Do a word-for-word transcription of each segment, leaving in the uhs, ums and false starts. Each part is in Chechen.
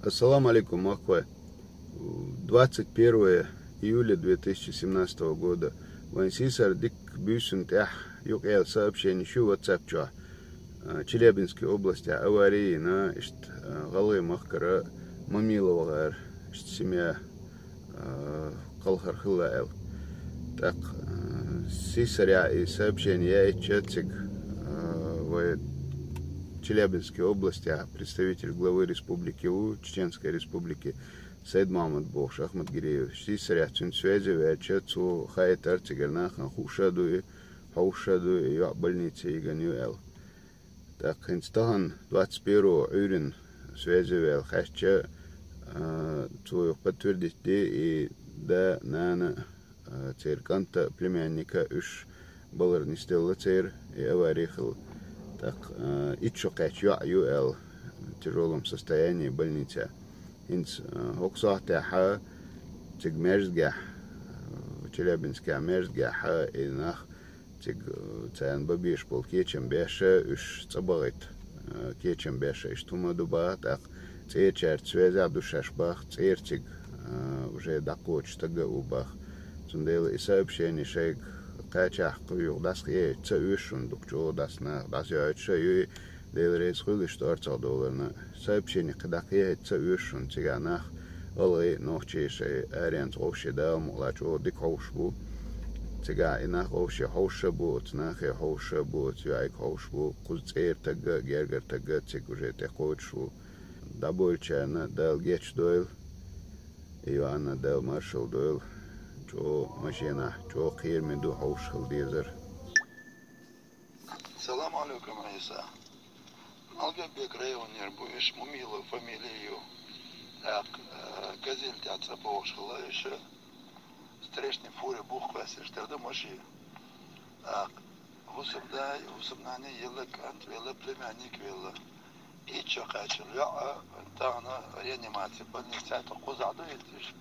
Ассаламу алейкум, махкой. Двадцать первое июля две тысячи семнадцатого года. Вайн сисар дик бюсун тях юкъел сообщение шу WhatsApp чо. Челябинской области аварии на ишт галы махкара Мамилова гар ишт семья калхар хилла эл. Так, сисаря и сообщение я ича циг в Челябинской области представитель главы республики у Чеченской республики Сайд Мамад бохш Ахмад Гириев. Сисаря цун связи вяча цу хайтар цигар нахан хуша дуи, хуша дуи, ё больница иган ю эл. Так, хинц тахан двадцать первого уйрин связи вял хача цу подтвердить ди и да нана цер канта племянника уш балар нистелла цер и аварии хил. Так, ичо кач ё ю эл в тяжелом состоянии больница. Хинц хоксахтя ха циг междгя Челябинскя междгя ха и нах циг цан бабиш бол кечем бяша уш цабагит кечем бяша иш тума дубах так цер чар связя душаш бах цер циг уже дакочтага у бах. Цундела и сообщение шайг качах куюг дас хе ца уш шун дук чо дас нах дас ё ша ю Дел рейс хуйлиш торцах долларна. Сообщение кадак ехет ца уш шун цигана. Алгы нохчи шай аренц овши дал мула чо дик овш бу. Цигана и нах овши ховша бу, цнахи ховша бу, цвяйк ховш бу, куз цер тагга, гергар тагга циг уже те коч бу. Дабольчана дал геч дойл. Иоанна дал маршал дойл. Чо машина, чо кирми ду ховш хил дезар. Салам алейкум, Иса. Алгебек районер бу иш Мумилов фамилию. Так, газель тя цапош хила иш. Стрешни фуре бух квасиш тада маши. Так, вусабдай, вусабнани ела кант вела племянник вела. Ичо качил ё, тана реанимация больница та кузаду итиш.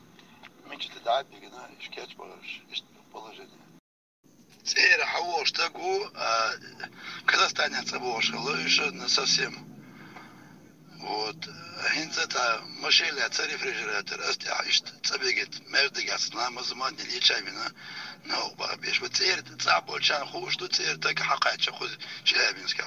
Микшта дабигна иш кеч бараш, иш положение. Цер хавош тагу, Казахстане цабош хала иш на совсем. Вот. Хинца та машина ца рефрижератор, астя ишт цабегет, междыгас, на мазман не лечамина, на оба беш. Вот цер цабочан хуш, ду цер так хакача хуз Челябинска.